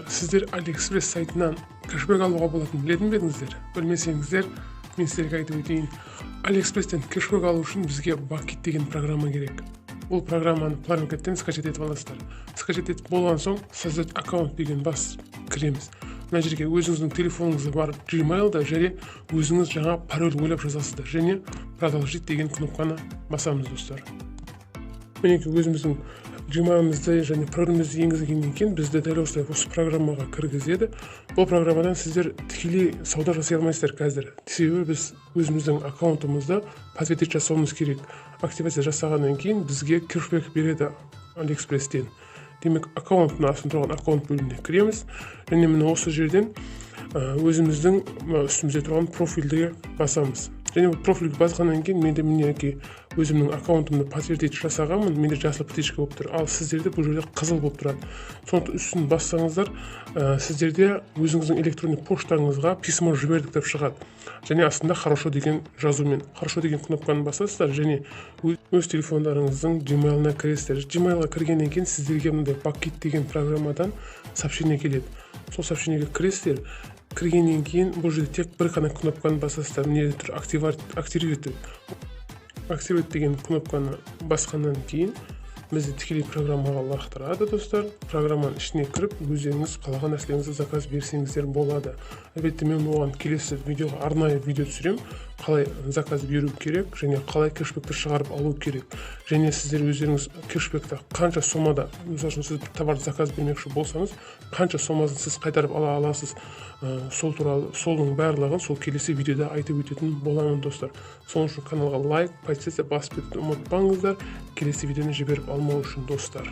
Сіздер Алиэкспресс сайтынан кэшбэк алуға болатынын білетін бе едіңіздер? Білмесеңіздер, мен сіздерге айтып өтейін. Алиэкспресстен кэшбэк алу үшін бізге Бакит деген программа керек. Бұл программаны Play Market'тен скачать етіп аласыздар. Скачать етіп болған соң, «Создать аккаунт» деген басып кіреміз. Мына жерге өзіңіздің телефоныңызда бар Gmail'да және өзіңіз жаңа пароль ойлап жазасыздар және «Продолжить» деген кнопканы басамыз, достар. Мінекей, өзіміздің Gmail'ымызды және паролімізді енгізгеннен кейін бізді дәл осылай осы программаға кіргізеді. Бұл программадан сіздер тікелей сауда жасай алмайсыздар қазір, себебі біз өзіміздің аккаунтымызды подтвердить жасауымыз керек. Активация жасағаннан кейін бізге кэшбэк береді Алиэкспресстен. Демек, аккаунттың астында тұрған «Аккаунт» бөліміне кіреміз және міне, осы жерден өзіміздің мына үстімізде тұрған профильге басамыз. Және бұл профильге басқаннан кейін менде, мінекей, өзімнің аккаунтымды подтвердить жасағанмын, менде жасыл птичка болып тұр, ал сіздерде бұл жерде қызыл болып тұрады. Сондықтан үстін бассаңыздар, сіздерде өзіңіздің электронный поштаңызға письмо жібердік деп шығады және астында «Хорошо» деген жазумен. «Хорошо» деген кнопканы басасыздар және өз телефондарыңыздың Gmail-ына кіресіздер. Gmail-ға кіргеннен кейін сіздерге мындай Бакит деген программадан сообщение келеді. Сол сообщениеге кіресіздер. Кіргеннен кейін бұл жерде тек бір ғана кнопканы басасыздар. Мына жерде тұр «Активировать» деп. «Активировать» деген кнопканы басқаннан кейін бізді тікелей программаға лақтырады, достар. Программаның ішіне кіріп, өздеріңіз қалаған нәрселеріңізді заказ берсеңіздер болады. Әлбетте, мен оған келесі видеоға арнайы видео түсіремін, қалай заказ беру керек және қалай кэшбэкті шығарып алу керек және сіздер өздеріңіз кэшбэкті қанша сомада, мысалы үшін, сіз бір товарды заказ бермекші болсаңыз, қанша сомасын сіз қайтарып ала аласыз, сол туралы, соның барлығын сол келесі видеода айтып өтетін боламын, достар. Сол үшін каналға лайк, подписаться басып кетуді ұмытпаңыздар, келесі видеоны жіберіп алмау үшін, достар.